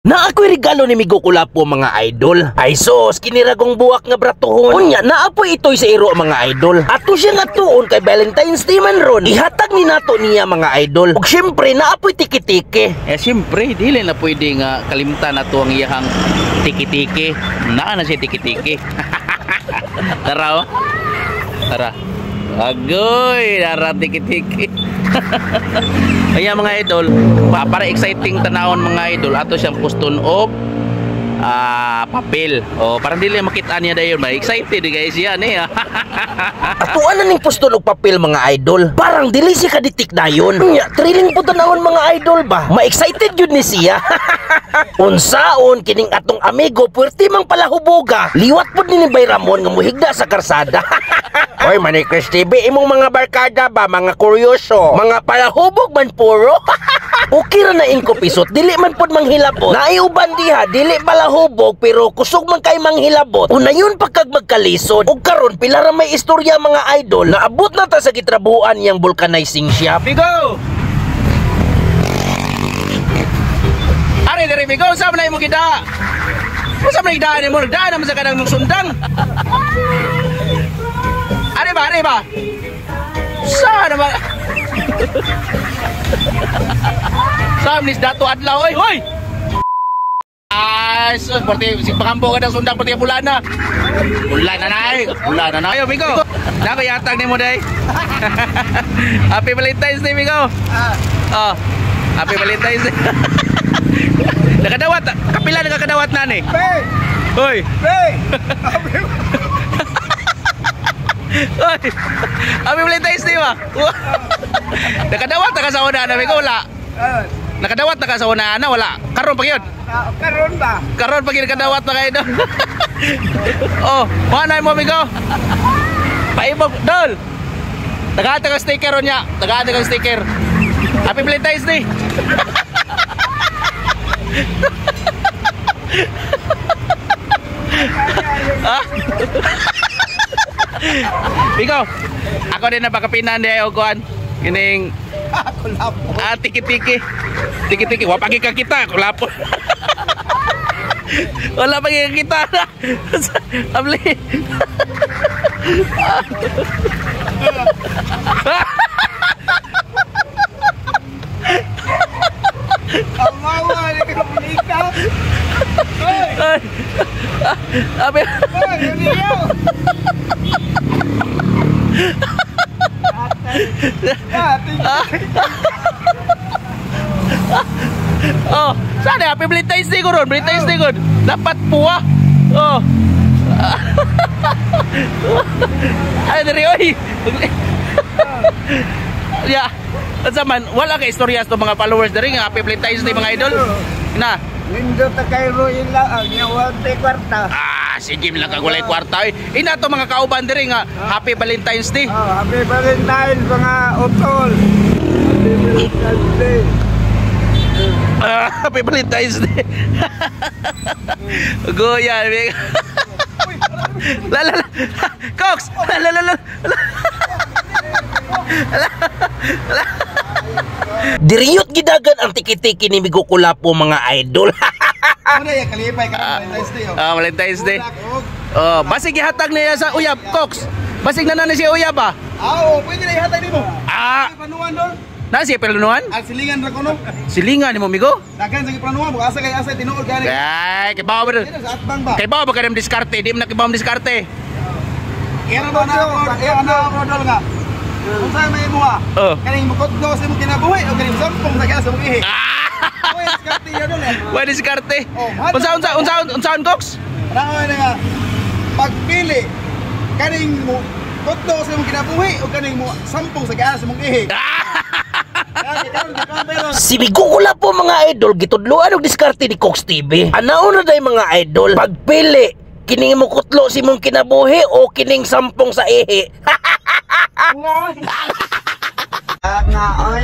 Na ako'y regalo ni Migo Kulapo, mga idol. Ay sos, kiniragong buwak nga bratuhon. Unya, naapoy ito'y sa iro, mga idol. Ato siya nga tuon kay Valentine's Day man ron. Ihatag ni nato niya, mga idol. Ug syempre, naapoy tiki-tiki. Eh siyempre, dili na pwede nga kalimtan na to ang iyahang tiki-tiki. Naa na siya tiki-tiki. Tara oh. Tara. Agoy, tara tiki-tiki. Kaya mga idol, para exciting tanawon, mga idol, ato siyang puston og papel. O parang dili makita niya dayon ba. Excited guys yan eh. Atuan na ning puston og papel, mga idol. Parang dili siya kaditik dayon. Unya, thrilling po tanawon, mga idol ba. Ma-excited yun ni siya. Unsaon kining atong amigo, puwerti mang palahuboga. Liwat pud ni Bay Ramon nga muhigda sa karsada. Oy, Manny Chris TV, imong mga barkada ba, mga kuryoso, mga palahubog man puro. Okay ra na inko pisot, dili man pud manghilabot. Naay uban diha, dili palahubog pero kusog man kay manghilabot. Unayon pa kag magkalisod. Ug karon pila ra may istorya, mga idol, naabot na ta sa gitrabuhan niyang vulcanizing shop. Migo! Ari diri Migo, sa man mo gida? Unsa man gidaan nimo? Daan naman sa kanang mong sundang. Ari ba, ari ba? Sa naman? Sa nis dato adlaw oy, hoy. Ay, sus, parte si pangambo ka ng sundang pati pula na. Pula na na, pula na na. Ayo, Migo. Nako yatag nimo day. Happy Valentine's Day, Migo. Oh. Happy Valentine's Day. Nakadawat, kapila nakakadawat na ni. Hey! Hoy. Hey! Hoy. Happy Valentine's Day ba? Nakadawat na ka sa una na, Migo, wala. Nakadawat na ka sa una na, wala. Karon pa gyud. Karon ba? Karon pa gyud nakadawat na kayo. Oh, kuha mo, Migo. Paibog, dol. Tagaan ka sticker ron niya. Tagaan ka sticker. Happy Valentine's Day. Ah? Migo, ako din na pakapinan di ay kuan. Kining Kulapo. Ah, tiki-tiki. Tiki-tiki, wa pagi ka kita, kulapo. Wala pa kita. Abli. Amawa ni ka punika. Hoy! Ay. Abi. Hoy, yun niyo. Oh, sana happy Valentine's Day ko ron. Valentine's Day ko. Dapat puwa. Oh. Ay, diri oy. Ya. Unsa man, wala kay istorya sa mga followers diri nga happy Valentine's Day, mga idol. Na. Nindot ta kay Roy lang ang wala kwarta. Ah, sige lang kag walay kwarta oy. Ina to mga kauban diri nga happy Valentine's Day. Oh, happy Valentine's mga utol. Happy Valentine's Day. Ah, happy Valentine's Day. Goya, la la la. Cox. La la la la. Diriyot gidagan ang tiki-tiki ni Migo Kulapo, mga idol. Ano ya kalipay ka Valentine's Day. Ah, Valentine's Day. Oh, basig ihatag niya sa uyab, Cox. Basig na na siya uyab ba? Ah, oh, pwede na ihatag nimo. Ah, Panuan dol. na siya pelunuan? Ang silingan ra kuno. Silingan nimo, Migo? Daghan sa giplanuan, asa kay asa tinuod gani. Ay, kay bawo ba? Sa atbang ba? Kay bawo ba kay diskarte? Di man na kay diskarte. Iya na ako, iya na ako dol nga. Unsa may imo ah? Oh. Kaning mukotlo sa imong kinabuhi o kaning sampung sa kaya sa imong ihi. Oy, diskarte ya dol eh. Wa diskarte. Oh, mahal. Unsa unsa unsa unsaon, Cox? Ano na nga pagpili kaning mo kotlo sa imong kinabuhi o kaning mo sampung sa kaya sa imong ihi. Si Migo Kulapo, mga idol, gitudloan og diskarte ni Cox TV. Anaon na day, mga idol, pagpili kining mo kutlo si mong kinabuhi o kining sampung sa ihi. Nga. Nga oy.